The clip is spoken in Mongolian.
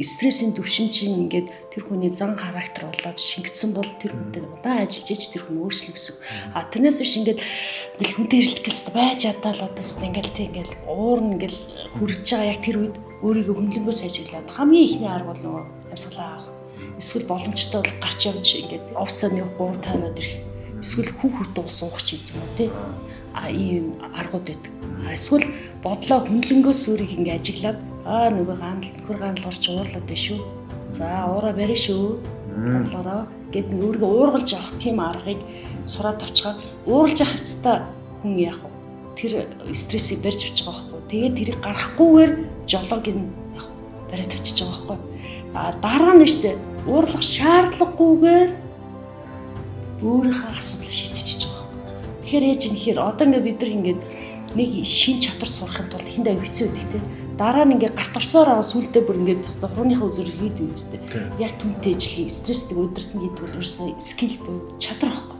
Стрессийн түвшин чинь ингээд тэр хүний зан характер болоод шингэсэн бол тэр хүнтэй удаан ажиллаж ич тэр хүн өөрчлөх гэсэн. А тэрнээс биш ингээд ингээл хүнтэй хэрэлдэх гэлс байж чадаал одоо хэвээ ингээл тий ингээл уур нь ингээл хүрж байгаа яг тэр үед өөрийгөө хүнлэнгөөс ажиглаад хамгийн ихний арга бол нөгөө амьсгалаа авах. Эсвэл боломжтой бол гарч явж ингээд офсоо нэг 3 тойроод ирэх. Эсвэл хүн хүүт ус уух ч гэдэг юм уу тий. А ийм аргууд байдаг. А эсвэл бодлоо хүнлэнгөөс өөрийг ингээ ажиглаад аа нөгөө гаандал нөхөр гаандал орч уурлаад байна шүү. За уураа барь шүү. Гандлаараа гэд нь өөрийгөө уургалж авах тийм аргыг сураад авчгаа ууралж авах хэвцээ хүн яах вэ? Тэр стрессийг барьж авч байгаа байхгүй. Тэгээд тэрийг гаргахгүйгээр жолоог нь яах вэ? Бариад авчиж байгаа байхгүй. А дараа нь штэ уурлах шаардлагагүйгээр өөрийнхөө асуудлыг шийдчихэж байгаа байхгүй. Тэгэхээр яаж юм гэхээр одоо ингээд бид нар ингээд нэг шин чадвар сурахын тулд эхэндээ аяг хэцүү байдаг те. Дараа нь ингээд гарт орсоор аваа сүулдэ бүр ингээд төстэй хурууныхаа үзүүр хийдэг үстэй. Яг түнтэй ижилхийг стрессийг удирдна гэдэг бол ерөөсөө skill буюу чадвар байхгүй.